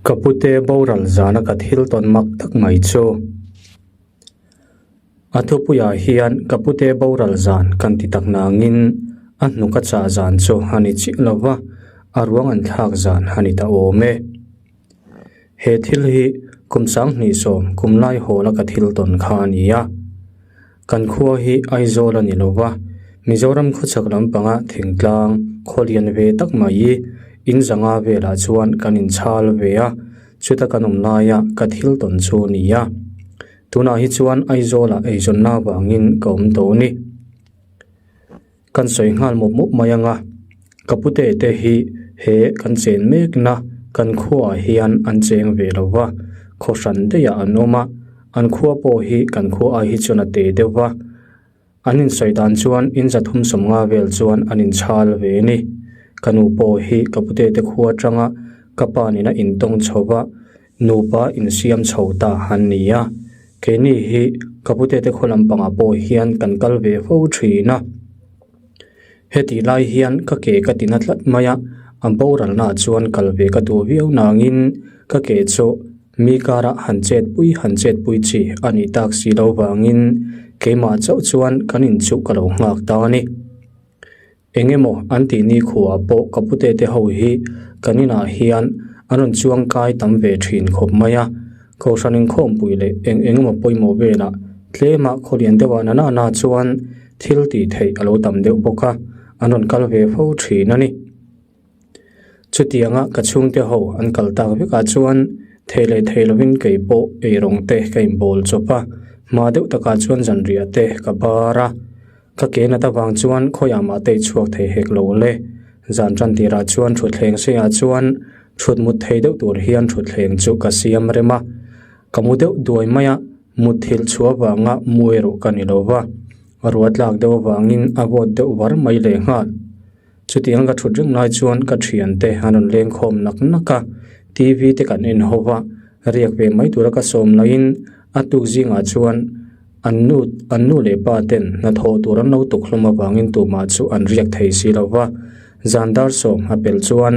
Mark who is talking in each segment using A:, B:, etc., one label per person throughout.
A: Ka pute boral zana ka thil tawn mak tak mai chu. A thupuiah hian ka pute boral zan kan ti tak nangin a hnuk a chah zan chu a ni chiah lo va, a ruang an thlak zan a ni ta awm e. He thil hi kum 2010 kum lai hawla ka thil tawn kha a ni a. Kan khua hi Aizawl a ni lo va, Mizoram khawchhak lampanga thingtlang khaw lian ve tak mai hi in zanga velah chuan kan inchhal ve a, chuta kan awm laia ka thil tawn chu a ni a. Tunah hi chuan Aizawlah eizawnna avangin ka awm tawh a ni. Kan sawi nghal mawp mawp mai ang a, ka pute te hi he kan chen mekna kan khuaah hian an cheng ve lo va, khaw hran daihah an awm a, an khua pawh hi kan khua ai hi chuan a te deuh va, an insawi dan chuan in zathum sawmnga vel chuan an inchhal ve a ni. Ka nu pawh hi ka pute te khua atanga ka pa nena intawng chho va, Nupa insiam chho ta an ni a, keini hi ka pute te khaw lampangah pawh hian kan kal ve fo thin a. Hetih lai hian ka ke ka tina tlat mai a, a boralnaah chuan kal ve ka duh viau nangin ka ke chu mi karah han chetpui han chetpui chi a nih tak si lo vangin keimah chauh chuan kan inchuh ka lo nghak ta a ni. Eng emaw an tih ni khuah pawh ka pute te ho hi kan inah hian an rawn chuang kai tam ve thin khawp mai a, Kohhran inkhawmpui leh eng eng emaw pawimawh velah tlema khaw lian deuhah na na chuan thil tih theih a lo tam deuh bawk a, an rawn kal ve fo thin a ni. Chutianga ka chhungte ho an kal tak vekah chuan thei leh thei lovin kei pawh eirawng te ka inbawl chawp a, hma deuh takah chuan zanriah te ka bar a. Ka ke nat avang chuan khawiah mah tei chhuak thei hek lo le. Zan tan tirah chuan thutthleng seiah chuan thut mut thei deuh tur hian thutthleng chu ka siam rem a. Ka mu deuh duai mai a, mutthilh chhuah avanga mu erawh ka ni lo va. Ruah tlak deuh avangin a vawt deuh var mai lehnghal. Chutiang ka thut reng lai chuan ka thiante an rawn leng khawm nak nak a, TV te kan en ho va, riak ve mai tura ka sawm laiin a tuk zingah chuan an nu an nu leh pa ten hnathawh tur an lo tuk hlawm avangin tumah chu an riak thei si lo va, zan dar sawm a pelh chuan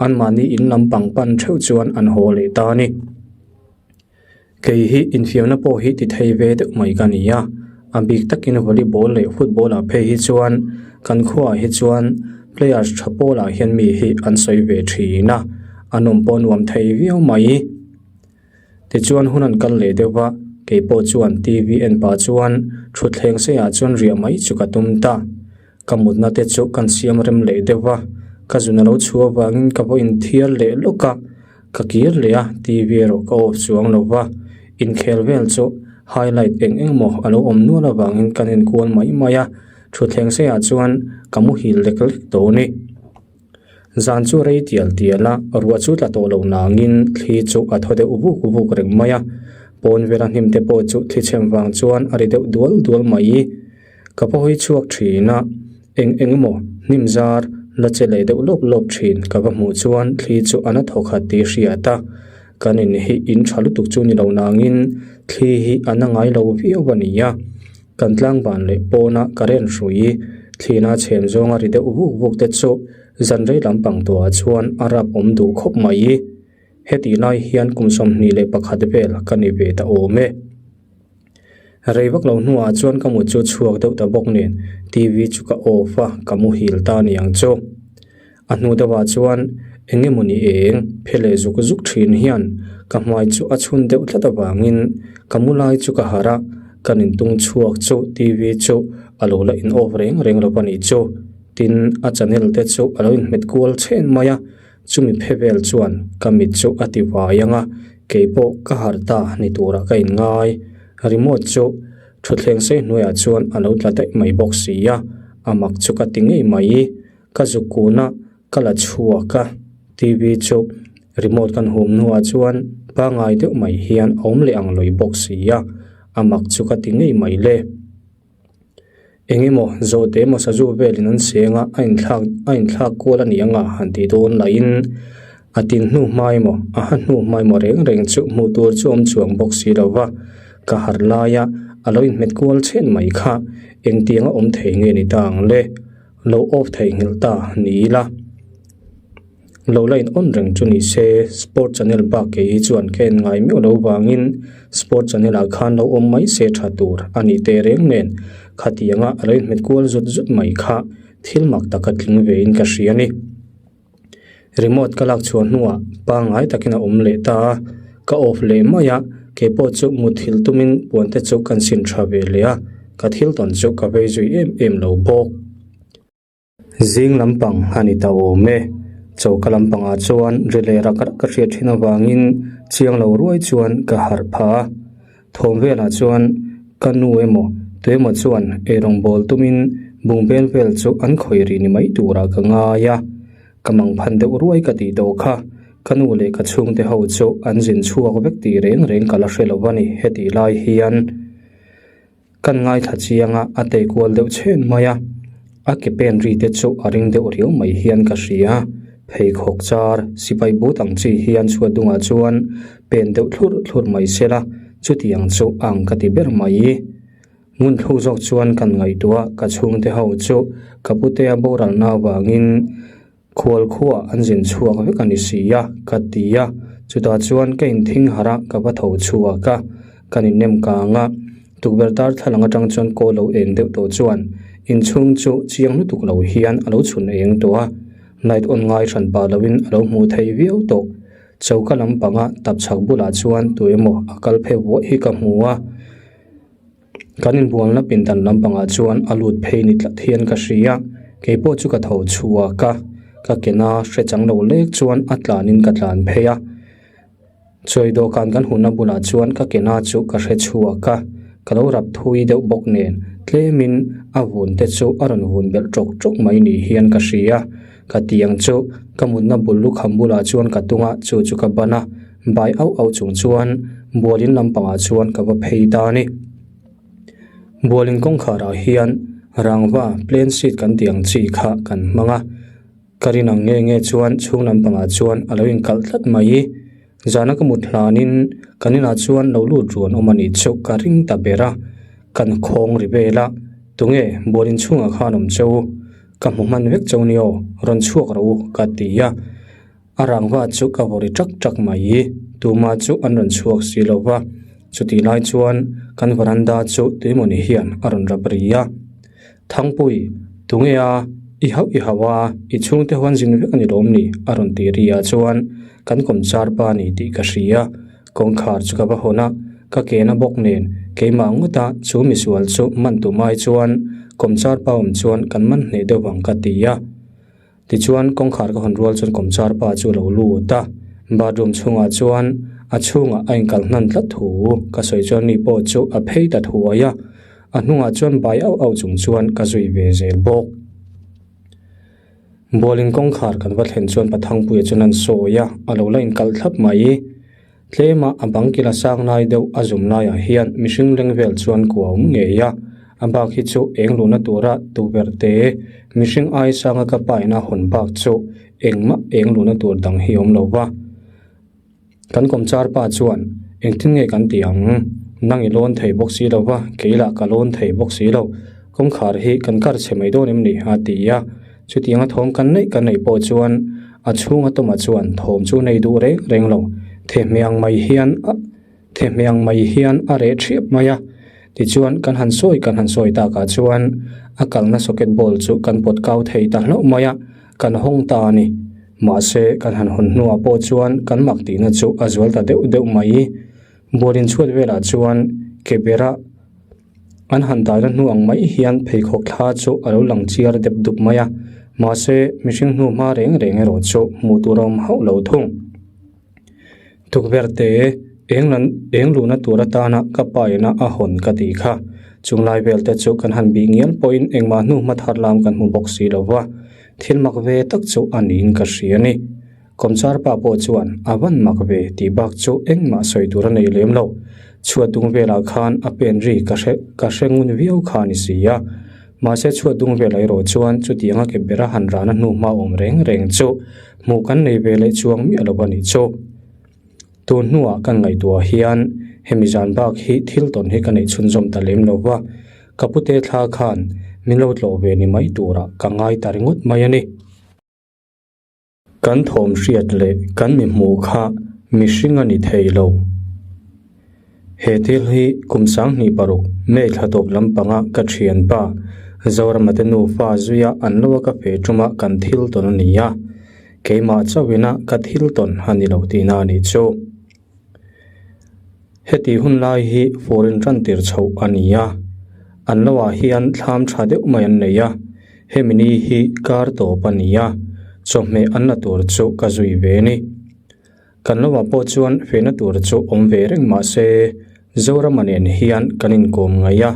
A: anmahni in lampang pan theuh chuan an haw leh ta a ni. Kei hi infiamna pawh hi ti thei ve deuh mai ka ni a, a bik takin volleyball leh football ah phei hi chuan kan khuaah hi chuan players tha pawlah hian mi hi an sawi ve thin a, a nawm pawh nuam thei viau mai. Tichuan hun an kal leh deuh va, kei pawh chuan TV en pah chuan thutthleng seiah chuan riah mai chu ka tum ta. Ka mutna te chu kan siam rem leh deuh va, ka zun a lo chhuah avangin ka vaw inthiar leh lawk a, ka kir leh a, TV erawh ka off chuang lo va, inkhel vel chu highlight eng eng maw a lo awm nual avangin kan enkual mai mai a, thutthleng seiah chuan ka muhil lek lek tawh a ni. Zan chu rei tial tial a, ruah chu tla tawh lo nangin thli chu a thaw deuh vuk vuk reng mai a, pawn vela hnim te pawh chu thli chhem vang chuan a ri deuh dual dual mai. Ka pawi chhuak thin a, eng eng emaw hnim zar la che leh deuh lawp lawp thin ka va hmuh chuan thli chu a na thaw khat tih hriat a, kan in hi in tha lutuk chu ni lo nangin thli hi a na ngai lo viau a ni a, kan tlangban leh pawna current hrui thlina chhem zawnga ri deuh vuk vuk te chu zan rei lampang tuah chuan a rap awm duh khawp mai. Hetih lai hian kum 21 vel ka ni ve ta awm e. Rei vak lo hnuah chuan ka mut chu chhuak deuh ta bawk nen TV chu ka off a, ka muhil ta niang chu. A hnu deuhah chuan eng emaw ni eng phe leh zuk zuk thin hian ka hmai chu a chhun deuh tlat avangin ka mu lai chu ka harh a, kan intung chhuak chu TV chu a lo la in off reng reng lo a nih chu. Tin, a channel te chu a lo inhmet kual chhen mai a. Chumi phe vel chuan ka mit chu a ti vai ang a, kei pawh ka harh ta ni turah ka inngai. Remote chu thutthleng sei hnuaiah chuan a lo tla daih mai bawk si a, a mak chu ka ti ngei mai. Ka zuk kun a, ka la chhuak a, TV chu remote kan hum hnuah chuan pangngai deuh mai hian a awm leh ang lawi bawk si a, a mak chu ka ti ngei mai le. Eng emaw zawhte emaw sazu velin an seng a, a inthlak a inthlak kual a ni ang a han tih dawn lahin a tin hnu hma emaw a ha hnu hma emaw reng reng chu hmuh tur chu awm chuang bawk si lo va, ka harh laia a lo inhmet kual chhen mai kha engtianga awm thei nge ni ta ang le, lo off theihnghilh ta ni ila. Lo la in on reng chu ni se, sport channel bak kei hi chuan ka en ngai meuh lo vangin sport channel ah khan lo awm mai se tha tur a nih teh reng nen khatianga a lo inhmet kual zut zut mai kha thil mak taka tling ve in ka hria a ni. Remote ka lak chhuah hnuah pangngai takin a awm leh ta a, ka off leh mai a, keipawh chu muthilh tumin puan te chu kan sin tha ve leh a, ka thil tawn chu ka vei zui em em lo bawk. Zing lampang a ni ta awm e, choka lampangah chuan ri leh rak rak ka hriat thin avangin chiang lo ruai chuan ka harh phah a, thawm velah chuan ka nu emaw tuemaw chuan eirawng bawl tumin bungbel vel chu an khawih rih ni mai turah ka ngai a, ka mangphan deuh ruai ka tih tawh kha ka nu leh ka chhungte ho chu an zin chhuak vek tih reng reng ka la hre lo a ni hetih lai hian. Kan ngaithla chiang a, a tei kual deuh chhen mai a, a ke pen ri te chu a ring deuh riau mai hian ka hria. Pheikhawk char, sipai but ang chi hian chhuat dungah chuan pen deuh thlur thlur mai se la, chutiang chu ang ka ti ber mai. Ngun thluk zawk chuan kan ngaihtuah ka chhungte ho chu ka putea boralna avangin Khual khuah an zin chhuak vek a ni si a, ka ti a. Chutah chuan ka inthing harh a, ka va tho chhuak a, kan innem kang a. Tukverh darthlalang atang chuan kaw lo eng deuh tawh chuan inchhung chu chiang lutuk lo hian a lo chhun eng tawh a, light on ngai hran pah loin a lo hmuh theih viau tawh. Choka lampanga tapchhak bulah chuan tu emaw a kal phei vuah hi ka hmu a. Kan inbualna pindan lampangah chuan a lut phei ni tlat hian ka hria, keipawh chu ka tho chhuak a, ka kena hre chang lo lek chuan a tlanin ka tlan phei a. Chawi dawhkan kan hunna bulah chuan ka kena chu ka hre chhuak a, ka lo rap thui deuh bawk nen tlemin a vun te chu a rawn vun belh tawk tawk mai ni hian ka hria. Ka tiang chu ka mutna bul lukham bulah chuan ka tung a, chu chu ka ban a. Bai auh auh chung chuan bualin lampangah chuan ka va phei ta a ni. Bualin kawngkharah hian rangva plain sheet kan tih ang chi kha kan hmang a, ka rin ang nge nge chuan chhung lampangah chuan a lo inkalh tlat mai. Zana ka mut hlanin kan inah chuan lo lut ruan awm a nih chu ka ring ta ber a, kan khawng ri vel a, tunge bualin chhungah khan awm cheu ka hmu hman vek cheu ni aw, rawn chhuak rawh u ka ti a. A rangva chu ka vawri ṭak ṭak mai. Tuma chu an rawn chhuak si lo va, chutih lai chuan kan varanda chu tuimawni hian a rawn rap ri a. Thangpui, tunge a, i hauh i hauh a, i chhungte huan zin vek a ni lawm ni? a rawn ti ri ah chuan kan kawmchar pa ni tih ka hria. Kawngkhar chu ka va hawn a, ka ke na bawk nen keimah ngawta chu misual chu man tum ai chuan kawmchar pa awm chuan kan man hneh deuh vang ka ti a. Tichuan, kawngkhar ka hawn rual chuan kawmchar pa chu a lo lut a, bathroom chhungah chuan a chhungah a inkal hnan tlat thu ka sawi chuan mi pawh chu a phei ta thuai a, a hnungah chuan bai auh auh chung chuan ka zui ve zel bawk. Bualin kawngkhar kan va thlen chuan Pathangpuia chuan an sawi a, a lo la inkalh thlap mai. Tlema a bang kila sang lai deuh a zum laiah hian mihring leng vel chuan kua awm ngei a, a bak hi chu eng luhna tura tukverh te mihring ai sanga ka paina hawn bak chu engmah eng luhna tur dang hi awm lo va. Kan kawmchar pa chuan engtin nge kan tih ang? Nang i lawn thei bawk si lo va, kei lah ka lawn thei bawk si lo. Kawngkhar hi kan kar chhe mai dawn em ni? a ti a. Chutianga thawm kan neih kan neih pawh chuan a chhunga tawmah chuan thawm chu nei duh reng reng lo. Thehmeh ang mai hian a thehmeh ang mai hian a reh thiap mai a. Tichuan kan han sawi kan han sawi takah chuan a kalna socket ball chu kan pawt kau thei ta hlauh mai a, kan hawng ta a ni. Mahse kan han hawn hnuah pawh chuan kan mak tihna chu a zual ta deuh deuh mai. Bualin chhuat velah chuan ke bera An han daina hnu ang mai hian pheikhawk thla chu a lo lang chiar dep dup mai a, mahse mihring hnu hma reng reng erawh chu hmuh tur a awm hauh lo thung. Tukverh te eng lan eng luhna tur atana ka paina a hawn ka tih kha. Chung lai vel te chu kan han bih ngial pawhin engmah hnu hma thar lam kan hmu bawk si lo va, thil mak ve tak chu a niin ka hria a ni. Kawmchar pa pawh chuan a van mak ve tih bak chu engmah sawi tur a nei lem lo. Chhuat dung velah khan a pen ri ka hre ka hre ngun viau kha a ni si a. Mahse chhuat dung velah erawh chuan chutianga ke bera han rana hnu hma awm reng reng chu hmuh kan nei ve leh chuang miah lo a nih chu. Tun hnuah kan ngaihtuah hian hemi zan bak hi thil tawn hi ka neih chhunzawm ta lem lo va, ka pute thla khan min lo tlawh ve ni mai turah ka ngai ta ringawt mai a ni. Kan thawm hriat leh kan mi hmuh kha mihring a ni thei lo. He thil hi kum 26 May thla tawp lampanga ka thianpa Zorama te nufa zuia an lo a ka fe tuma kan thil tawn a ni a, keimah chauhina ka thil tawn a ni lo tihna a nih chu. Heti hun lai hi foreign tan tir chhoh a ni a, an lo ah hian thlam tha deuh mai an nei a, hemi ni hi kar tawp a ni a, chawhmeh an la tur chu ka zui ve a ni. Kan lo ah pawh chuan fehna tur chu awm ve reng mah se Zorama nen hian kan inkawm ngaih a.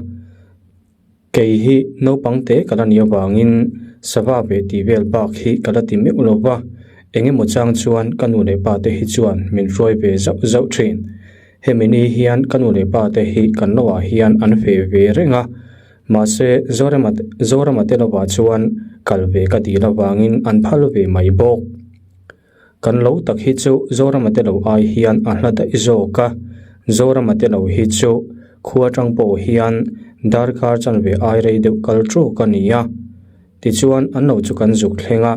A: Kei hi naupang te ka la nih avangin sava ve tih vel bak hi ka la ti meuh lo va, eng emaw chang chuan ka nu leh pa te hi chuan min hruai ve zauh zauh thin. Hemi ni hian ka nu leh pa te hi kan lo ah hian an fe ve reng a, mahse Zorema Zorama te lovah chuan kal ve ka dil avangin an phal ve mai bawk. Kan lo tak hi chu Zorama te lo ai hian a hla daih zawk a, Zorama te lo hi chu khua tang pawh hian darkar chanve ai rei deuh kal tawk a ni a, tichuan an lo chu kan zuk thleng a,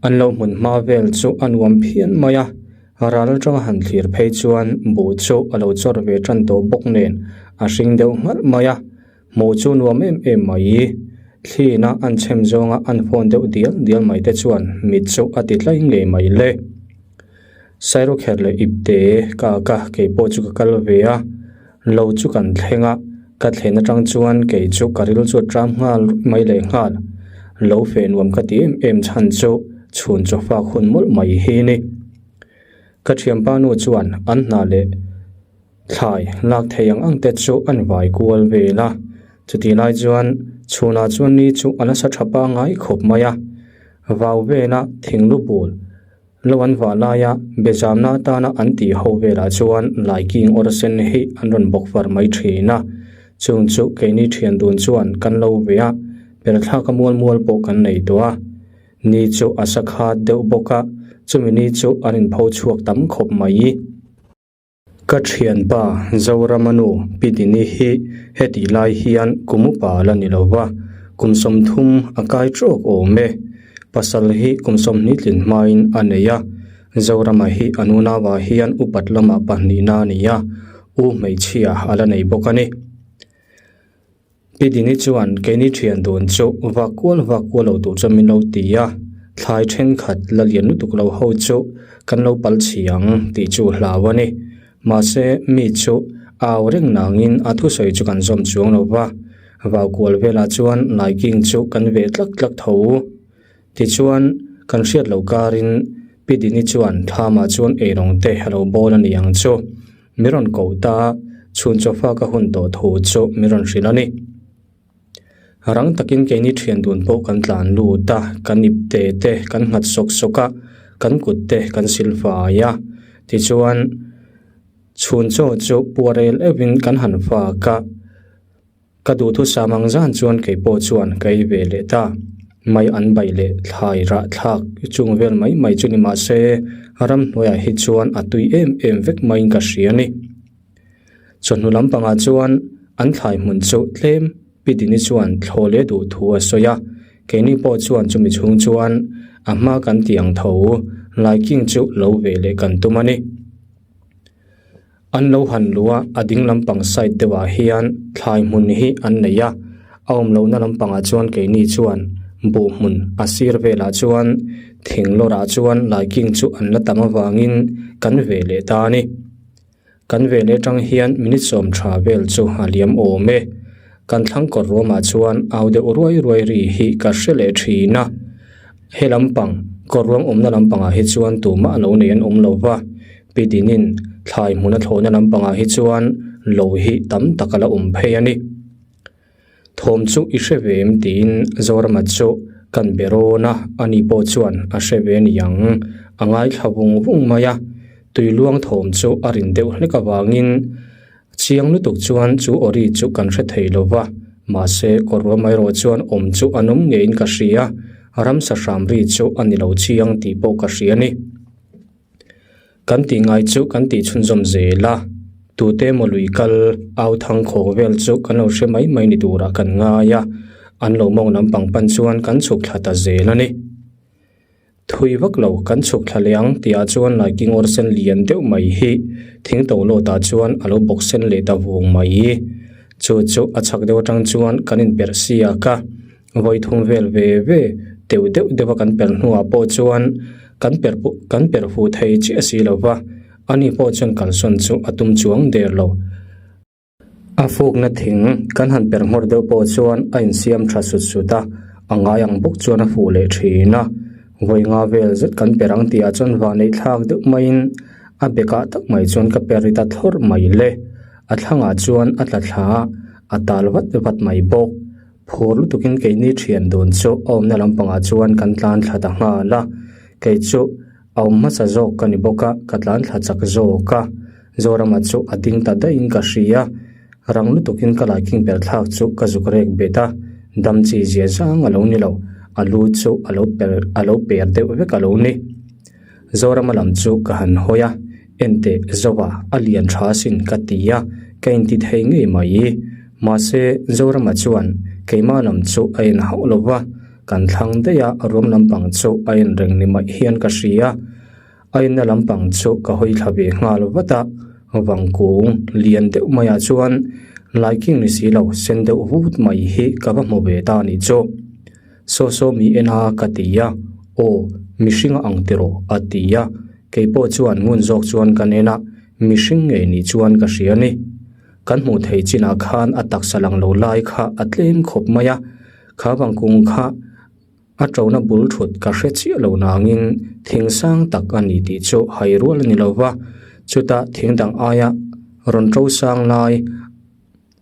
A: an lo hmun hma vel chu a nuam phian mai a, ral atanga han thlir phei chuan buh chu a lo chawr ve tan tawh bawk nen a hring deuh nghalh mai a. Hmuh chu nuam em em mai. Thlina an chhem zawnga an phone deuh dial dial mai te chuan mit chu a ti tlai ngei mai le. Sairawkherh leh ipte ka ka kei pawh chu ka kal ve a, lo chu kan thleng a, ka thlen atang chuan kei chu ka ril chu a tram nghal ruih mai leh nghal. Lo feh nuam ka ti em em chhan chu chhun chaw fak hun mawlh mai hi ni. Ka thianpa nu chuan an hna leh. Thlai lak thei ang ang te chu an vai kual vel a, chutih lai chuan chhunah chuan ni chu a nasa tha pangngai khawp mai a, vau vela thing lu bul lo an vah laia bezamna atana an tih ho velah chuan laiking awr sen hi an rawn bawk far mai thin a, chung chu keini thian dun chuan kan lo ve a, perthlak a mual mual pawh kan nei tawh a, ni chu a sa khat deuh bawk a, chumi ni chu an inpho chhuak tam khawp mai. Ka thianpa Zorama nu Pi Dini hi hetih lai hian kum upa la ni lo va, kum 30 a kai trawk awm e. Pasal hi kum 20 tlin hmain a nei a, Zorama hi a nunauah hian upat lamah pahnihna a ni a, u hmeichhia a la nei bawk a ni. Pi Dini chuan keini thian dun chu vak kual vak kual lo tur chuan min lo ti a, thlai thenkhat la lian lutuk lo ho chu kan lo pal chhi ang tih chu hlau a ni. Mahse mi chu au reng nangin a thusawi chu kan zawm chuang lo va, vau kual velah chuan laiking chu kan veh tlak tlak tho. Tichuan, kan hriat loh karin Pi Dini chuan thlamah chuan eirawng te a lo bawl a ni ang chu. Mi rawn koh ta, chhun chawfa ka hun tawh thu chu mi rawn hrilh a ni. Rang takin keini thian dun pawh kan tlan lut a, kan ip te te kan nghat sawk sawk a, kan kut te kan sil fai a. Tichuan, chhun chaw chu puar el euhin kan han fak a. Ka duhthusam ang zan chuan kei pawh chuan ka ei ve leh ta. Mai an baih leh thlai rah thlak chung vel mai mai chu ni mah se ramhnuaiah hi chuan a tui em em vek maiin ka hria a ni. Chawhnu lampangah chuan an thlai hmun chu tlem Pi Dini chuan thlaw leh duh thu a sawi a, keini pawh chuan chumi chhung chuan a hma kan tih ang tho laiking chu lo ve leh kan tum a ni. An lo han luh a, a ding lampang side deuhah hian thlai hmun hi an nei a, a awm lohna lampangah chuan keini chuan buh hmun a sir velah chuan thing lawrah chuan laiking chu an la tam avangin kan ve leh ta a ni. Kan ve leh atang hian minute sawm tha vel chu a liam awm e. Kan thlang kawr ruamah chuan au deuh ruai ruai ri hi ka hre leh thin a. He lampang, kawr ruang awmna lampangah hi chuan tumah lo nei an awm lo va, Pi Dinin thlai hmun a thlawhna lampangah hi chuan lo hi tam tak a la awm phei a ni. Thawm chu i hre ve em tiin Zorama chu kan be rawn a, ani pawh chuan a hre ve a ni ang, a ngaithla vung vung mai a, tui luang thawm chu a rin deuh hlek avangin Chiang lutuk chuan chu awri chu kan hre thei lo va, mahse kawr ruam erawh chuan awm chu an awm ngeiin ka hria, ramsa hram ri chu a ni lo chiang tih pawh ka hria a ni. Kan tih ngai chu kan tih chhunzawm zel a, tute emaw lui kal au thang khawk vel chu kan lo hre mai mai ni turah kan ngai a, an lo mawng lampang pan chuan kan chhuk thla ta zel a ni. Thui vak lo kan chhuk thla leh ang tihah chuan laiking awr sen lian deuh mai hi thing to lawtah chuan a lo bawk sen leh ta vung mai. Chu chu a chhak deuh atang chuan kan inperh siak a, vawi thum vel ve ve teuh deuh deuh a kan perh hnuah pawh chuan kan perh kan perh fuh thei chiah si lo va, ani pawh chuan kalsawn chu a tum chuang der lo. A fukna thing kan han per nghawr deuh pawh chuan a insiam tha sut sut a, a ngai ang bawk chuan a fuh leh thin a. Vawi nga vel zet kan per ang tihah chuan vahneih thlak deuh maiin a bekah tak mai chuan ka per ri ta thlawrh mai le. A thlangah chuan a tla thla a, a tal vat vat mai bawk. Phur lutukin keini thian dun chu a awmna lampangah chuan kan tlan thla ta nghal a, kei chu A awm hmasa zawk ka ni bawk a, ka tlan thla chak zawk a. Zorama chu a ding ta daihin ka hria. Rang lutukin ka laiking per thlak chu ka zuk rek bet a, dam chi zia zang a lo ni lo, a lu chu a lo per a lo per deuh vek a lo ni. Zorama lam chu ka han hawi a, Enteh Zoa a lian tha asin ka ti a, ka inti thei ngei mai. Mahse Zorama chuan keimah lam chu a en hauh lo va. Kan thlang daih a, ruam lampang chu a en reng ni mai hian ka hria. A enna lampang chu ka hawi thla ve nghal vat a, vangkung lian deuh maiah chuan laiking ni si lo sen deuh vut mai hi ka va hmu ve ta a nih chu. Saw saw mi en a ka ti a, aw mihring a ang tiraw a ti a, keipawh chuan ngun zawk chuan kan en a, mihring ngei nih chuan ka hria a ni. Kan hmuh theih chinah khan a taksa lang lo lai kha a tlem khawp mai a. Kha vangkung kha a ṭona bul ṭhut ka hre chiah lo nangin thing sang tak a ni tih chu hai rual a ni lo va, chutah thing dang aia rawn ṭo sang lai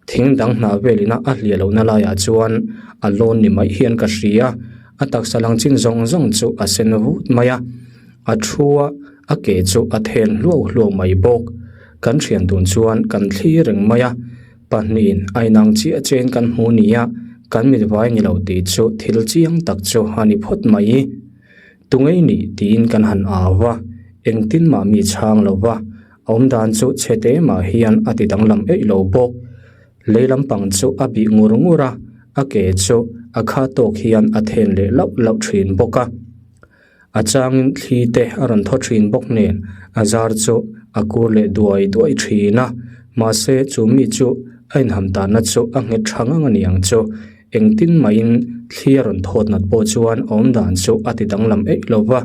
A: thing dang hnah velina a hliah lohna laiah chuan a lawn ni mai hian ka hria, a taksa lang chin zawng zawng chu a sen vut mai a, a thu a a ke chu a then hluau hluau mai bawk, kan thian tun chuan kan thlir reng mai a. Pahnihin a inang chiah chiahin kan hmu nia, kan mit vai ni lo tih chu thil chiang tak chu a ni phawt mai. Tungei nih tiin kan han au va, engtin mah mi chhang lo va, a awm dan chu chhe te mah hian a ti danglam eih lo bawk. Lei lampang chu a bih ngur ngur a, a ke chu a kha tawk hian a then leh lauh lauh thin bawk a. A changin thli te a rawn thaw thin bawk nen a zar chu a kur leh duai duai thin a, mahse chu mi chu a inham tanna chu a nghet tha ngang a ni ang chu. Engtin mahin thli a rawn thawt nat pawh chuan a awmdan chu a ti danglam eih lo va,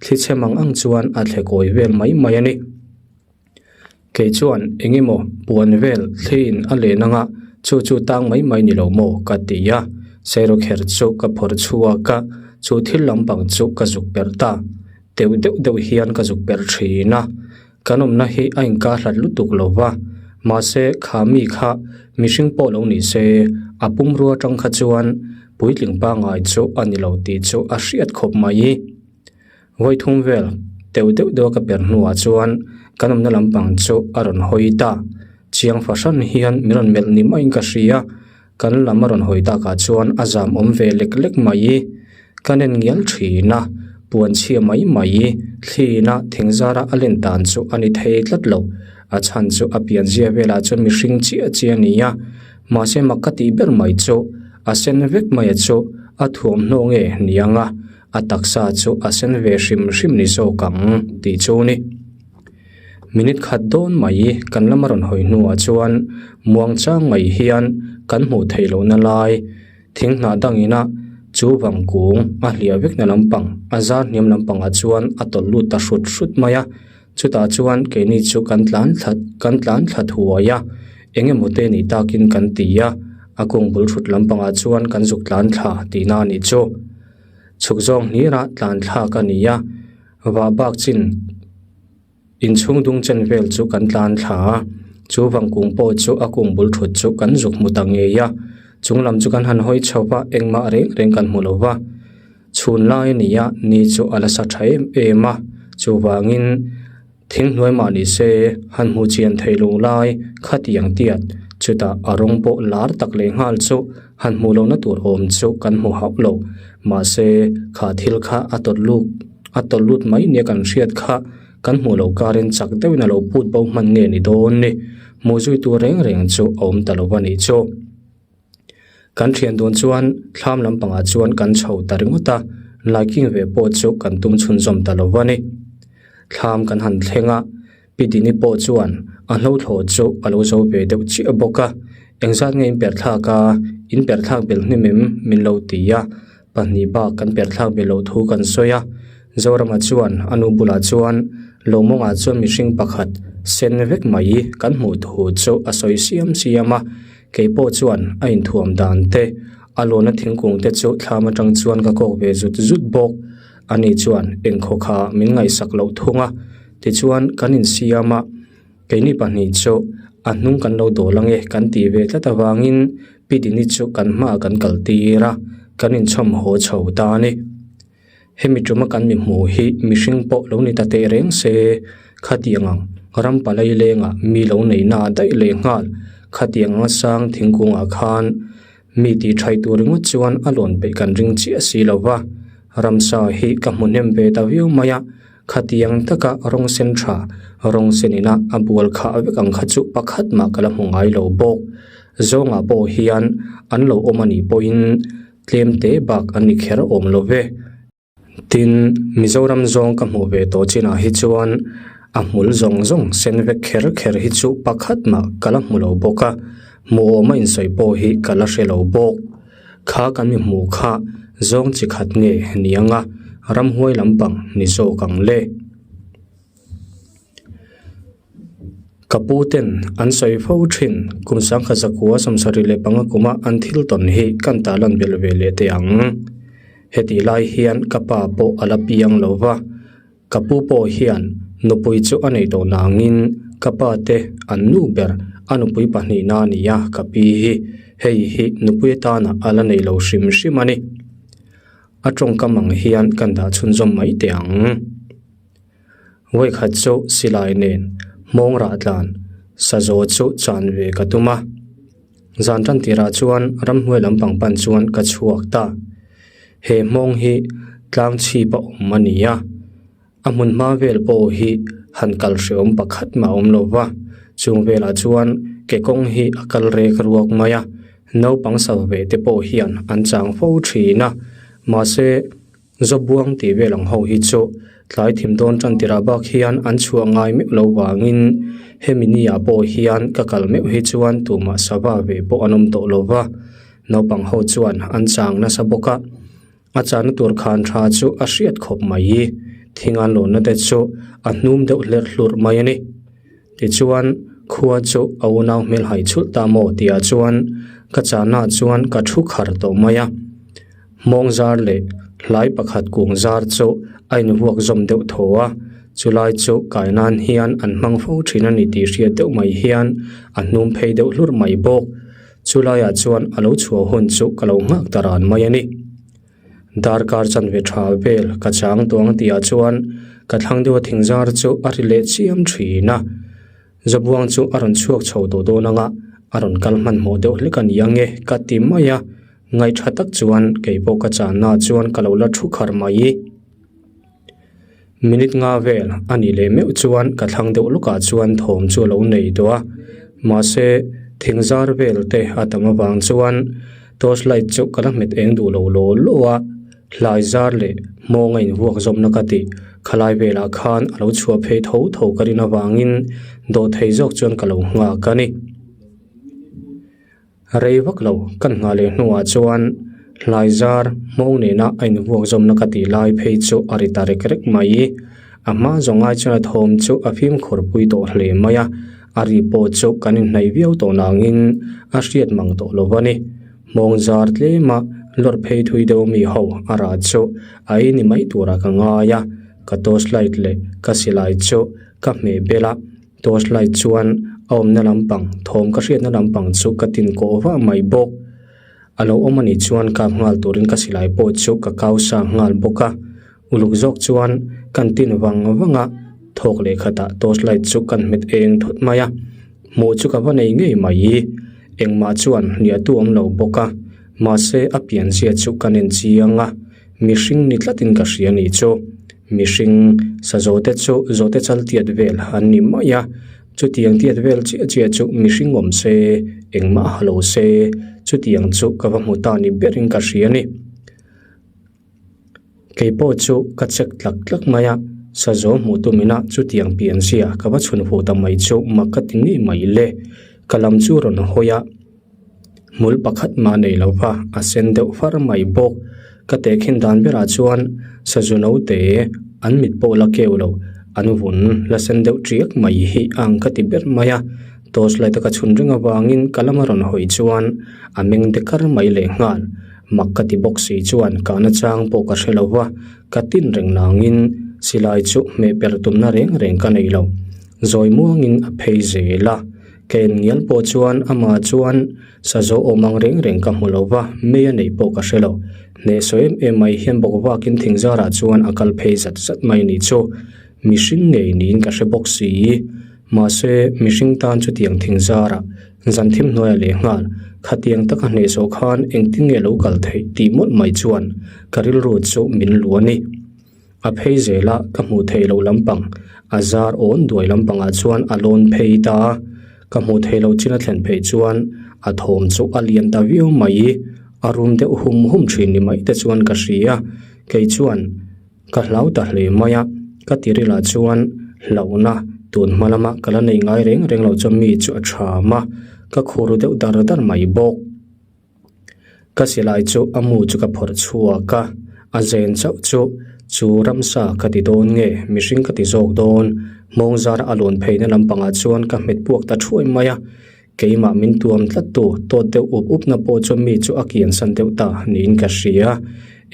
A: thli chhe mang ang chuan a thle kawi vel mai mai a ni. Kei chuan eng emaw puan vel thliin a len anga chu chu tang mai mai ni lo maw ka ti a, Sairawkherh chu ka phawrh chhuak a, chu thil lampang chu ka zuk perh ta. Teuh deuh deuh hian ka zuk perh thin a, kan awmna hi a inkah hlat lutuk lo va, mahse kha mi kha mihring pawh lo ni se a pumrua atang kha chuan puitling pangngai chu a ni lo tih chu a hriat khawp mai. Vawi thum vel teuh deuh deuh a ka per hnuah chuan kan awmna lampang chu a rawn hawi ta. Chiang fahran hian min rawn melh ni maiin ka hria. Kan lam a rawn hawi takah chuan a zam awm ve lek lek mai. Ka nen ngial thin a, puan chhia mai mai thlina thing zara a len dan chu a ni thei tlat lo. A chhan chu a pianzia velah chuan mihring chiah chiah a ni a. Mahse mak ka tih ber mai chu a sen vek mai a chu a thuamhnaw nge ni ang a. A taksa chu a sen ve hrim hrim ni zawk ang tih chu ni. Minute khat dawn mai kan lama rawn hawi hnuah chuan muang chang mai hian kan hmuh theih lohna lai thing hnah dangina chu vangkung a hliah vekna lampang a zar hniam lampangah chuan a tawlh lut ta hrut hrut mai a. Chutah chuan keini chu kan tlan thla kan tlan thla thuai a, eng emaw te nih takin kan ti a, a kung bul hrut lampangah chuan kan zuk tlan thla tihna a nih chu. Chhuk zawng hnirah tlan thlak a ni a, vah bak chin inchhung dung chen vel chu kan tlan thla a, chu vangkung pawh chu a kung bul thut chu kan zuk hmu ta ngei a, chung lam chu kan han hawi chho va, engmah reng reng kan hmu lo va, chhun lai a ni a, ni chu a la sa tha em em a, chuvangin. Thing hnuai mah ni se, han hmu chian thei lo lai khatiang tiat, chutah a rawng pawh lar tak leh nghal chu han hmuh lohna tur awm chu kan hmu hauh lo. Mahse, kha thil kha a tawlh lut a tawlh lut mai nia kan hriat kha kan hmuh loh karin chak deuhin a lo put bo hman nge ni dawn ni. Hmuh zui tur reng reng chu a awm ta lo a nih chu. Kan thian dun chuan thlam lampangah chuan kan chho ta ringawt a. Laiking ve pawh chu kan tum chhunzawm ta lo a ni. Thlam kan han thleng a, Pi Dini pawh chuan a hlothlawh chu a lo zo ve deuh chiah bawk a, Engzat nge in per thlak a, in per thlak belh hnem em? min lo ti a, pahnih bak kan per thlak belh loh thu kan sawi a. Zorama chuan a nu bulah chuan Lawmawngah chuan mihring pakhat sen vek mai kan hmuh thu chu a sawi siam siam a, kei pawh chuan a inthuam dan te, a lawna thingkung te chu thlam atang chuan ka kawk ve zut zut bawk. Ani chuan engkhaw kha min ngaihsak loh thung a, tichuan kan insiam a, keini pahnih chu a hnung kan lo dawl ange kan tih ve tlat avangin Pi Dini chu kan hmaah kan kal tir a, kan inchhawm haw chho ta a ni. Hemi tuma kan mi hmuh hi mihring pawh lo ni ta teh reng se, khatiang ang ram palai lengah mi lo nei na daih leh nghal, khatiang anga sang thingkungah khan Mi tih ṭhai tur ringawt chuan a lawn peih kan ring chiah si lo va, ramsa hi ka hmu hnem ve ta viau mai a, khatiang taka rawng sen ṭha, rawng sen ina a bual khah vek ang kha chu pakhat mah ka la hmu ngai lo bawk. Zawngah pawh hian an lo awm a nih pawhin tlem te bak an ni kher awm lo ve. Tin, Mizoram zawng ka hmuh ve tawh chinah hi chuan a hmul zawng zawng sen vek kher kher hi chu pakhat mah ka la hmu lo bawk a, hmuhawm a insawi pawh hi ka la hre lo bawk. Kha kan mi hmuh kha zawng chi khat nge ni anga ramhuai lampang ni zawk ang le. Ka pu ten an sawi fo thin, kum sangkhat zakua 75 kuma an thil tawn hi kan ta lan belh ve leh teh ang. Hetih lai hian ka pa pawh a la piang lo va, ka pu pawh hian nupui chu a nei tawh nangin ka pa te an nu ber a nupui pahnihna a ni a, ka pi hi hei hi nupui atana a la nei lo hrim hrim a ni. A tawngkam ang hian kan dah chhunzawm mai teh ang. Vawikhat chu silai nen hmawng rah tlan sazaw chu chan ve ka tum a, zan tan tirah chuan ramhnuai lampang pan chuan ka chhuak ta. He hmawng hi tlang chhip a awm a ni a, a hmun hma vel pawh hi han kal hreawm pakhat mah a awm lo va, chung velah chuan ke kawng hi a kal rek ruak mai a, naupang sava ve te pawh hian an chang fo thin a, mahse. Zawbuang tih vel ang ho hi chu tlai thim dawn tan tirah bak hian an chhuah ngai meuh lo vangin hemi ni ah pawh hian ka kal meuh hi chuan tumah sava ve pawh an awm tawh lo va, naupang ho chuan an chang nasa bawk a, a chahna tur khan tha chu a hriat khawp mai, thing an lawnna te chu a hnum deuh hlerh hlurh mai a ni. Tichuan khua chu a unau hmel hai chhulh ta maw tih ah chuan ka chahna chuan ka thu khar tawh mai a. Hmawng zar leh hlai pakhat kung zar chu a invuak zawm deuh thaw a, chulai chu kai nan hian an hmang fo thin a ni tih hriat deuh mai hian a hnum phei deuh hlur mai bawk. Chulaiah chuan a lo chhuah hun chu ka lo nghak ta ran mai a ni. Darkar chanve tha vel ka chang tawh ang tihah chuan ka thlang deuha thing zar chu a ri leh chiam thin a. Zabuang chu a rawn chhuak chho tawh dawn anga a rawn kal hmanhmawh deuh hlek a ni ang e ka ti mai a, ngaihṭha tak chuan kei pawh ka channa chuan ka lo la thu khar mai. Minute nga vel a nih leh meuh chuan ka thlang deuh lawkah chuan thawm chu a lo nei tawh a, mahse thing zar vel te a tam avang chuan torch light chu ka la hmet eng duh lo law law a. Hlai zar leh hmawng a invuak zawmna ka tih khalai velah khan a lo chhuah phei tho tho ka rin avangin dawhthei zawk chuan ka lo nghak a ni. Rei vak lo kan nghah leh hnuah chuan hlai zar hmawng nena a invuak zawmna ka tih lai phei chu a ri ta rek rek mai. A hma zawng ai chuan a thawm chu a fimkhur pui tawh hle mai a, a ri pawh chu kan inhnaih viau tawh nangin a hriat mang tawh lo a ni. Hmawng zar tlema lawr phei thui deuh mi ho a rah chu a ei ni mai turah ka ngai a, ka torch light leh ka silai chu ka hmeh bel a, torch light chuan a awmna lampang thawm ka hriatna lampang chu ka tin kawh vah mai bawk. A lo awm anih chuan kap nghal turin ka silai pawh chu ka kau sa nghal bawk a, uluk zawk chuan kan tin vang vang a, thawk leh khatah torch light chu kan hmet eng thut mai a. Hmuh chu ka va nei ngei mai. Engmah chuan hniahtu awm lo bawk a, mahse a pianzia chu ka nen chiang a, mihring ni tlatin ka hria nih chu. Mihring sa zawhte chu zawhte chal tiat vel an ni mai a, chutiang tiat vel chiah chiah chu mihring awm se, engmah ha lo se, chutiang chu ka va hmu ta ni berin ka hria ni. Kei pawh chu ka check tlak tlak mai a, sazaw hmuh tumina chutiang pian zia ka va chhun fuh ta mai chu mak ka ti ngei mai le. Ka lam chu rawn hawi a, hmul pakhat mah nei lo va, a sen deuh far mai bawk. Ka tehkhin dan berah chuan sazu naute an mit pawh la keu lo, an vun la sen deuh tiak mai hi a ang ka ti ber mai a. Torch light a ka chhun reng avangin ka lama rawn hawi chuan a meng de kar mai lehnghal. Mak ka ti bawk si chuan kahna chang pawh ka hre lo va, ka tin reng nangin silai chu hmeh per tumna reng reng ka nei lo. Zawi muangin a phei zel a, ka en ngial pawh chuan amah chuan sazaw awm ang reng reng ka hmu lo va, mei a neih pawh ka hre lo. Hnehsawh em em mai hian bawk vakin thingzarah chuan a kal phei zat zat mai ni chu mihring ngei niin ka hre bawk si. Mahse, mihring tan chutiang thing zarah zan thim hnuaiah leh nghal, khatiang taka hnehsawh khan engtin nge lo kal theih tih mawlh mai chuan ka rilru chu min lu a ni. A phei zela ka hmuh theih loh lampang, a zar awn duai lampangah chuan a lawn phei ta a, ka hmuh theih loh chin a thlen phei chuan a thawm chu a lian ta viau mai, a rum deuh hum hum thin ni mai te chuan ka hria, kei chuan. Ka hlau ta hle mai a, ka tirilah chuan hlauhna tun hma lama ka la nei ngai reng reng lo chuan mi chu a tham a, ka khur deuh dar dar mai bawk. Ka silai chu a mu chu ka phawrh chhuak a, a zen chauh chu chu ramsa ka ti dawn nge mihring ka ti zawk dawn, hmawng zar a lawn pheina lampangah chuan ka hmet puak ta thuai mai a, Keimah min tuam tlat tu tawt deuh up up na pawh chuan mi chu a kian san deuh ta niin ka hria.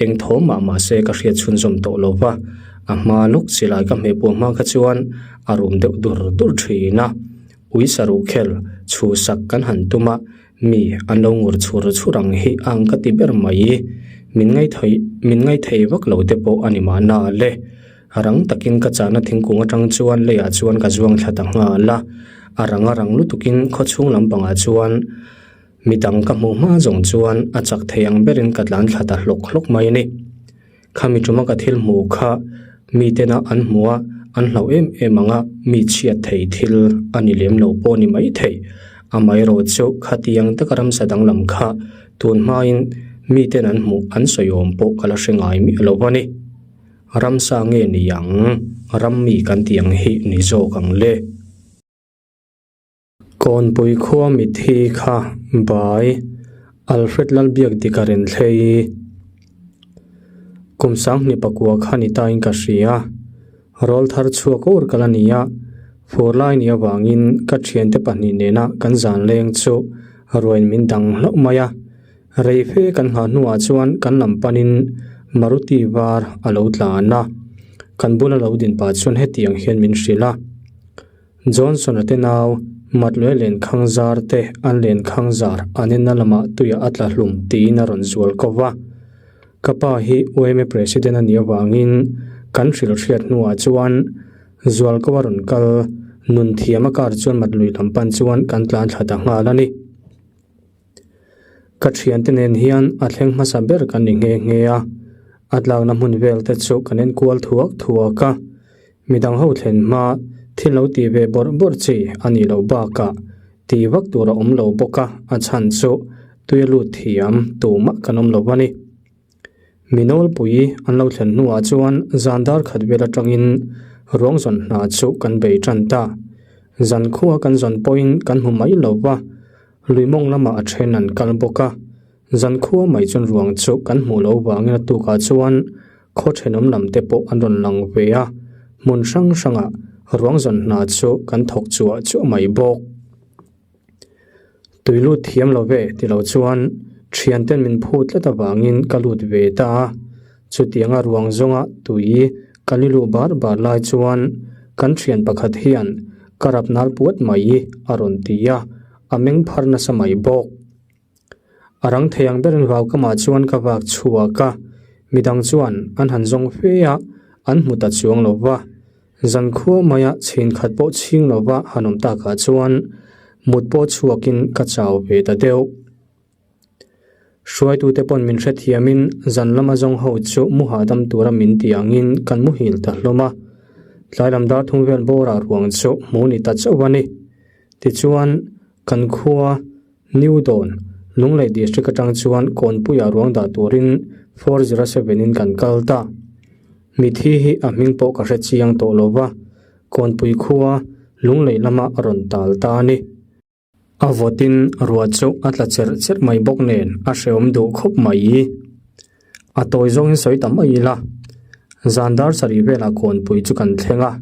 A: Eng thaw mah mah se ka hriat chhunzawm tawh lo va, a hma lawk silai ka hmeh puah hma kha chuan a rum deuh dur dur thin a. Ui saruh khel chhu sak kan han tum a, mi an lo ngur chhur chhur ang hi a ang ka ti ber mai. Min ngaithei min ngaithei vak lo te pawh a ni mahna le. Rang takin ka chahna thingkung atang chuan leiah chuan ka zuang thla ta nghal a, a rang a rang lutukin khawchhung lampangah chuan midang ka hmuh hma zawng chuan a chak thei ang berin ka tlan thla ta hlawk hlawk mai a ni. Khami tuma ka thil hmuh kha mitena an hmuh a, an hlauh em em ang a, mi chhiat thei thil a ni lem lo pawh a ni maithei. Amaherawh chu khatiang taka ramsa danglam kha tun hmain miten an hmuh an sawi awm pawh ka la hre ngai miah lo a ni. Ramsa nge ni ang? Ram mi kan tih ang hi ni zawk ang le. Kawnpui khua mithi kha bai Alfred Lalbiak dik a ren thlei. Kum sanghnih pakua kha ni tain ka hria. Rawl thar chhuak ur kal a ni a, fur lai ni avangin ka thiante pahnih nena kan zan leng chu ruain min dang hlauh mai a. Rei fe kan nghah hnuah chuan kan lam panin Maruti var a lo tlan a, kan bula lo din pah chuan hetiang hian min hrilh a, Johnson-a te nau Matluai lenkhang zar te an lenkhang zar an enna lamah tuiah a tla hlum tiin a rawn zual ko va. Ka pa hi UMA President a nih avangin kan hrilh hriat hnuah chuan zual ko a rawn kal nun thiam a kar chuan Matlui lam pan chuan kan tlan thla ta nghal a ni. Ka thiante nen hian a thleng hmasa ber kan ni nghe nghe a, a tlakna hmun vel te chu kan en kual thuak thuak a, midang ho thlen hma thil lo tih ve bawrh bawrh chi a nih loh bakah tih vak tur a awm lo bawk a, a chhan chu tui a lut thiam tumah kan awm lo a ni. Mi nawlpui an lo thlen hnuah chuan zan dar khat vel atangin ruang zawn hna chu kan bei tan ta. Zan khua kan zawn pawhin kan hmu mai lo va, lui mawng lamah a then an kal bawk a. Zan khua mai chuan ruang chu kan hmuh loh vangin a tukah chuan khaw thenawm lam te pawh an rawn lang ve a, hmun hrang hrangah ruang zawn hna chu kan thawk chuah chuah mai bawk. Tui lut thiam lo ve ti lo chuan thianten min phut tlat avangin ka lut ve ta a, chutianga ruang zawnga tui ka li luh bar bar lai chuan kan thian pakhat hian ka rap nal puat mai a rawn ti a, a meng phar nasa mai bawk. A rang thei ang berin vau kamah chuan ka vak chhuak a, midang chuan an han zawng fe a, an hmu ta chuang lo va. Zankhua maia chhin khat pawh chhing lo va han awm takah chuan mut pawh chhuakin ka chau ve ta deuh. Hruaitute pawn min hrethiamin zan lama zawng ho chu mu hahdam tura min tih angin kan muhil ta hlawm a. Tlai lam dar thum vel bawrah ruang chu hmu ni ta chauh a ni. Tichuan, kan khua New Dawn, Lunglei District atang chuan Kawnpuiah ruang dah turin 407 in kan kal ta. Mithi hi a hming pawh ka hre chiang tawh lo va, Kawnpui khua lunglei lama a rawn tal ta a ni. A vawtin ruah chu a tla cherh cherh mai bawk nen a hrehawm duh khawp mai. A tawi zawngin sawi ta mai ila, zan dar sarih velah Kawnpui chu kan thleng a,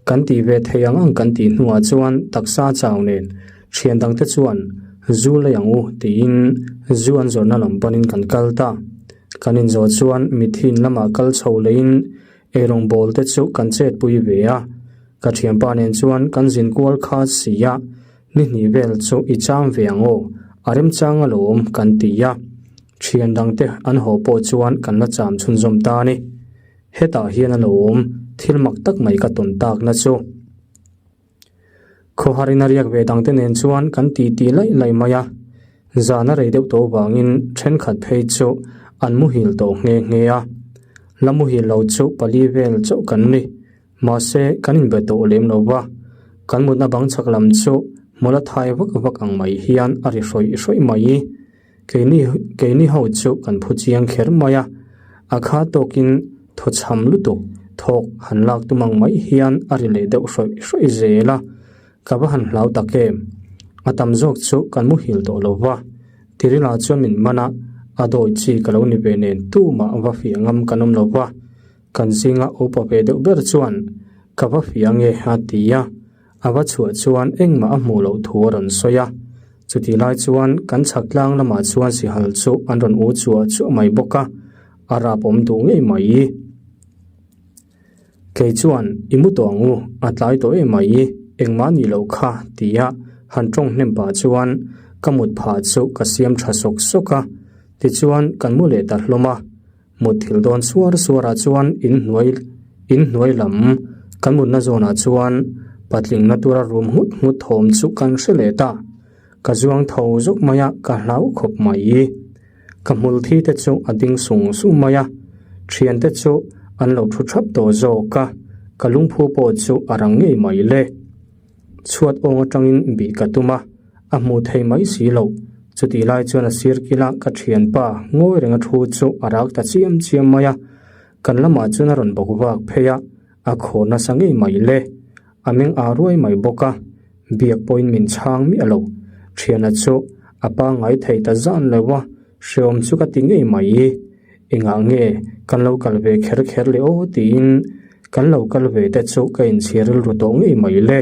A: kan tih ve thei ang ang kan tih hnuah chuan taksa chau nen thian dangte chuan zu lei ang u tiin zu an zawrhna lam panin kan kal ta. Kan inzawh chuan mitthi in lamah kal chho leiin eirawng bawl te chu kan chetpui ve a, ka thianpa nen chuan kan zin kual kha si a, ni hnih vel chu i cham ve ang aw, a remchang alawm kan ti a, thian dangte an haw pawh chuan kan la cham chhunzawm ta a ni. Hetah hian alawm thil mak tak mai ka tawn takna chu. Khawharin a riak ve dangte nen chuan kan titi laih laih mai a, zan a rei deuh tawh vangin thenkhat phei chu an muhil tawh nghe nghe a. La muhil lo chu pali vel chauh kan ni, mahse kan inbe tawh lem lo va, kan mutna bang chhak lam chu hmawlh a thai vak vak ang mai hian a ri hrawih hrawih mai. Keini keini ho chu kan phu chiang kher mai a, a kha tawkin thaw chham lutuk thawk han lak tum ang mai hian a ri leh deuh hrawih hrawih zel a, ka va han hlau tak em. A tam zawk chu kan muhil tawh lo va, Tirila chuan min man a, a dawi chi ka lo ni ve nen tumah va fiah ngam kan awm lo va, kan zinga upa ve deuh ber chuan ka va fiah nge a ti a. A va chhuah chuan engmah a hmuh loh thu a rawn sawi a, chutih lai chuan kan chhak tlang lamah chuan sihal chu an rawn u chuah chuah mai bawk a, a rap awm duh ngei mai. Kei chuan, I mu tawh ang u, a tlai tawh em mai, engmah a nih loh kha, tia han tawng hnem pah chuan ka mut phah chu ka siam tha sawk sawk a, tichuan kan mu leh ta hlawm a. Mutthilh dawn suar suarah chuan inhnuai inhnuai lam kan mutna zawnah chuan patling na tura rum nghut nghut thawm chu kan hre leh ta. Ka zuang tho zawk mai a, ka hlau khawp mai. Ka hmul thi te chu a ding sung sung mai a, thian te chu an lo thu thap tawh zawk a, ka lungphu pawh chu a rang ngei mai le. Chhuat awng atangin bih ka tum a, a hmuh thei mai si loh. Chutih lai chuan a sir kila ka thianpa ngawi renga thu chu a rak ta chiam chiam mai a, kan lamah chuan a rawn bawk vak phei a, a khaw nasa ngei mai le. A meng aa ruai mai bawk a, biak pawhin min chhang miah lo. Thiana chu a pangngai thei ta zan lo a, hreawm chu ka ti ngei mai. Engah nge kan lo kal ve kher kher le aw tiin kan lo kal ve te chu ka inchhir rilru tawh ngei mai le.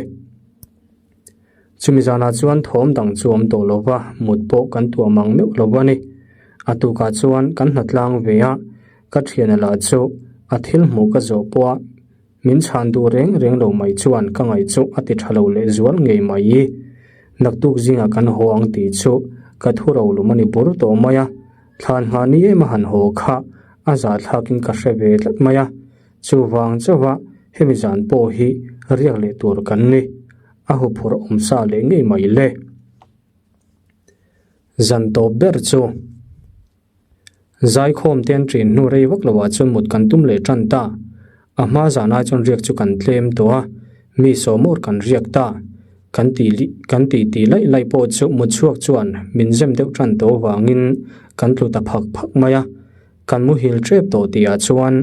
A: Chumi zanah chuan thawm dang chu awm tawh lo va, mut pawh kan tuam ang meuh lo a ni. A tukah chuan kan hna tlang ve a, ka thiana lah chu a thil hmuh ka zawh pawh a min chhan duh reng reng lo mai chuan ka ngaih chu a ti tha lo leh zual ngei mai. Naktuk zingah kan haw ang tih chu ka thu ro lum a ni bur tawh mai a, thlan nghah ni em a han haw kha a zahthlakin ka hre ve tlat mai a. Chuvang chauha hemi zan pawh hi riak leh tur kan ni. A huphurh awm sa leh ngei mai le. Zan tawp ber chu Zaikhawm te an ṭin hnu rei vak loah chuan mut kan tum leh ṭan ta. A hma zan ai chuan riak chu kan tlem tawh a, mi sawmawr kan riak ta. Kan ti kan ti ti laih laih pawh chu mutchhuak chuan min zem deuh ṭan tawh avangin kan tlu ta phak phak mai a. Kan muhil ṭep tawh tihah chuan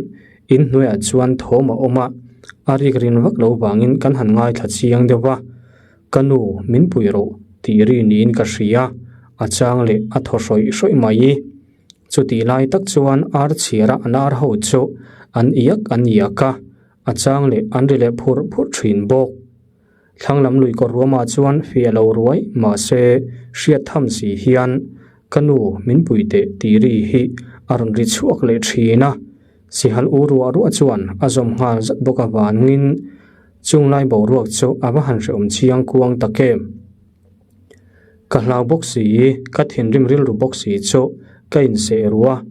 A: in hnuaiah chuan thawm a awm a, a rik rin vak lo vangin kan han ngaithla chiang deuh va, Ka nu, min pui rawh tih ri niin ka hria, a chang leh a thaw hrawih hrawih mai. Chutih lai tak chuan ar chhiara an ar ho chu an iak an iak a, a chang leh an ri leh phurh phurh ṭhin bawk. Thlang lam lui kawr ruamah chuan fiah lo ruai mahse hriat tham si hian ka nu min pui teh tih ri hi a rawn ri chhuak leh thin a, sihal u ruah ruah chuan a zawm nghal zat bawk avangin chunglai boruak chu a va han hrehawm chiang kuang tak em. Ka hlau bawk si, ka thinrim rilru bawk si chu ka inseh ruah a.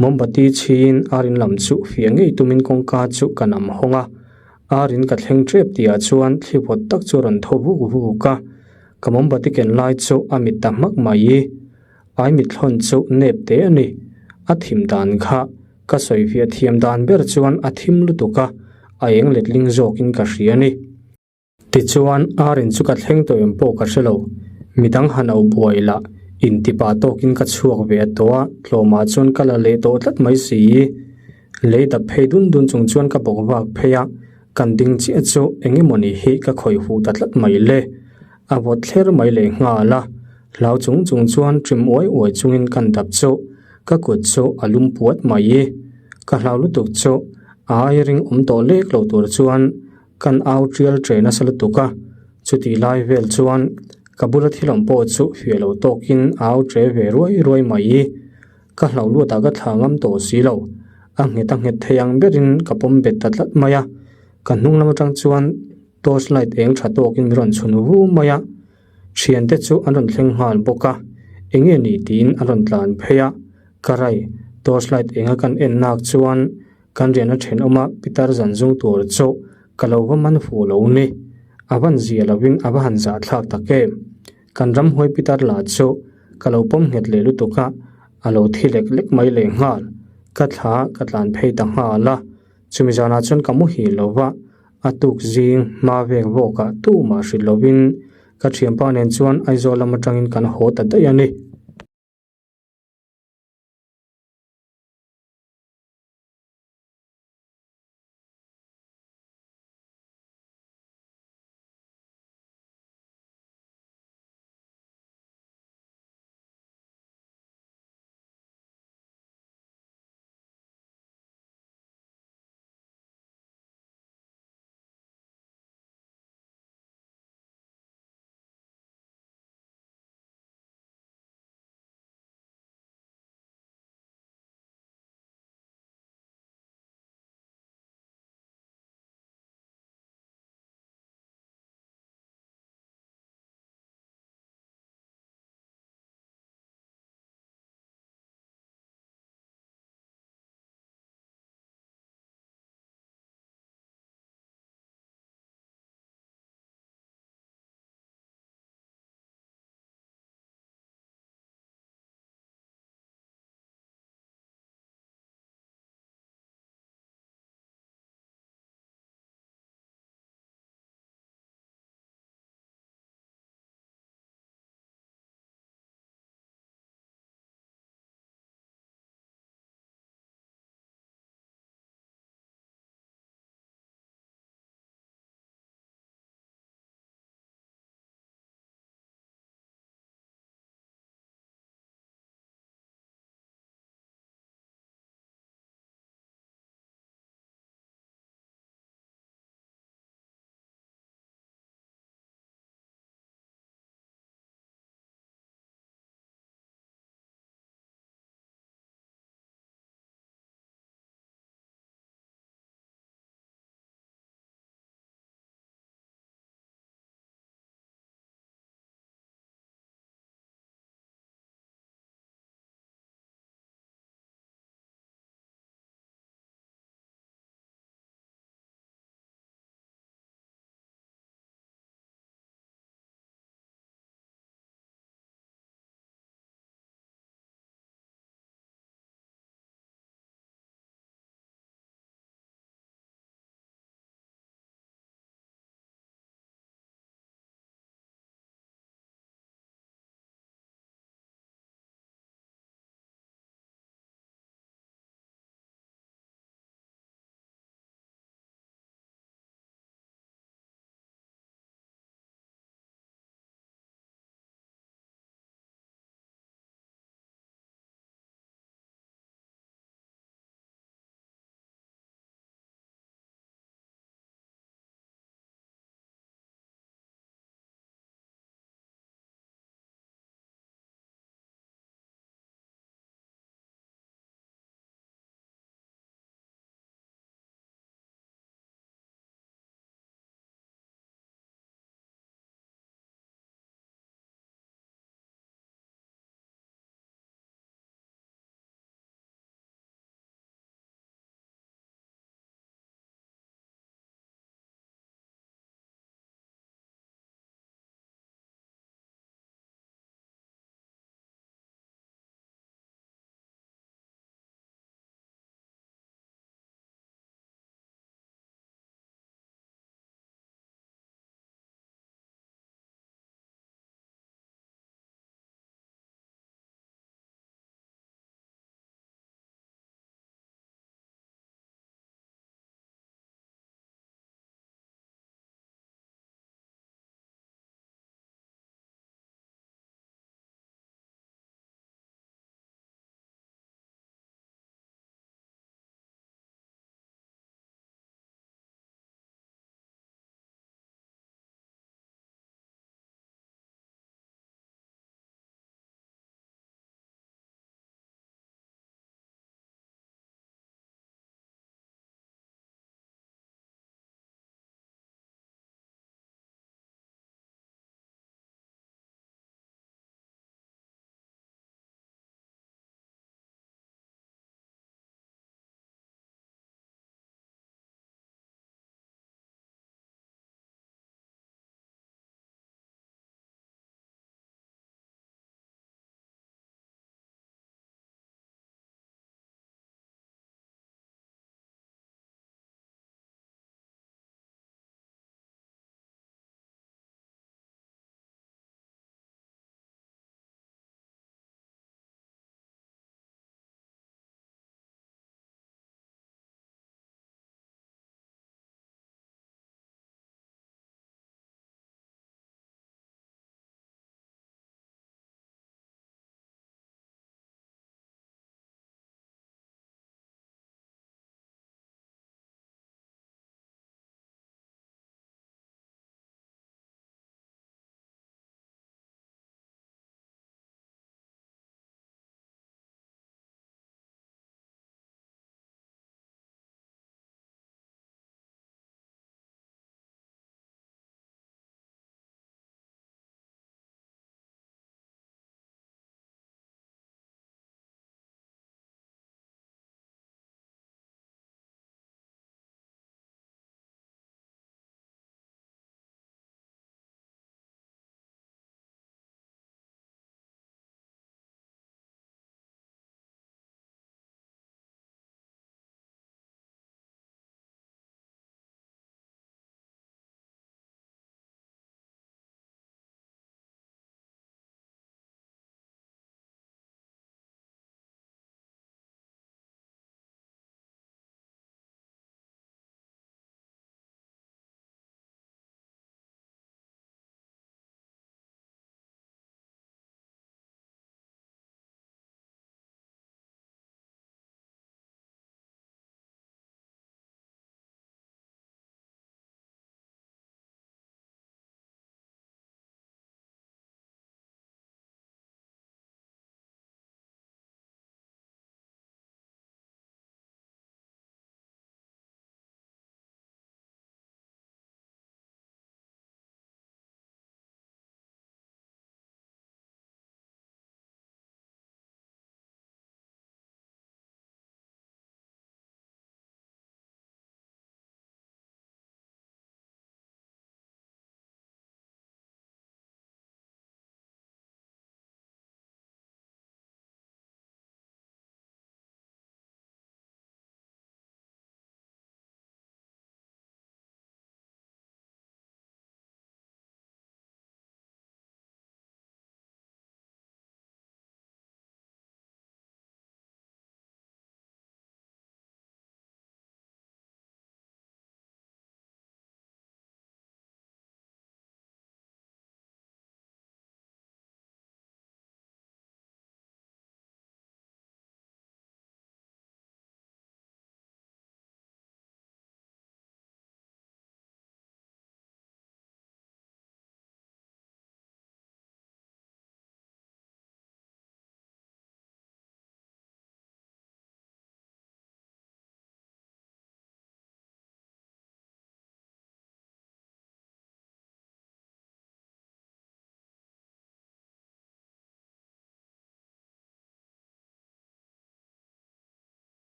A: Mombati chhiin Arin lam chu fiah ngei tumin kawngka chu ka nam hawng a, Arin ka thleng tep tihah chuan thli vawt tak chu a rawn tho vuk vuk a, ka mombati ken lai chu a mit ta hmak mai. Ai mithlawn chu nep teh a ni. A thim dan kha ka sawi fiah thiam dan ber chuan a thim lutuk a, a eng letling zawkin ka hria a ni. Tichuan, Arin chu ka thleng tawh em pawh ka hre lo. Midang han auh buai lah, inti pah tawkin ka chhuak ve a tawh a, tlawmah chuan ka la leh tawh tlat mai si. Lei dap phei dun dun chung chuan ka bawk vak phei a, kan ding chiah chu eng emawni hi ka khawih huh ta tlat mai le. A vawt thler mai leh nghal a, hlau chung chung chuan ṭim uai uai chungin kan dap chu ka kut chu a lum puat mai i. Ka hlau lutuk chu a ai ring awm tawh lek lo tur chuan kan au ṭial ṭe nasa lutuk a, chutih lai vel chuan ka bula thil awm pawh chu fiah lo tawkin a au ṭe ve ruai ruai mai i. Ka hlau luatah ka thla ngam tawh si lo, a nghet a nghet thei ang berin ka pawm bet ta tlat mai a, ka hnung lam atang chuan torch light eng tha tawkin min rawn chhun vu mai a, thiante chu an rawn thleng nghal bawk a, eng nge ni tiin an rawn tlan phei a, ka rai torch light enga kan en nak chuan kan riahna thenawm a pitar zan zung tur chu ka lo va man fuh lo ni, a van zia lovin a va han zahthlak tak em. Kan ramhuai pitar lah chu ka lo pawm nghet leh lutuk a, a lo thi lek lek mai leh nghal. Ka thla ka tlan phei ta nghal a, chumi zanah chuan ka muhil lo va, a tuk zing hma vek vawkah tumah hrilh lovin ka thianpa nen chuan Aizawl lam atangin kan haw ta daih a ni.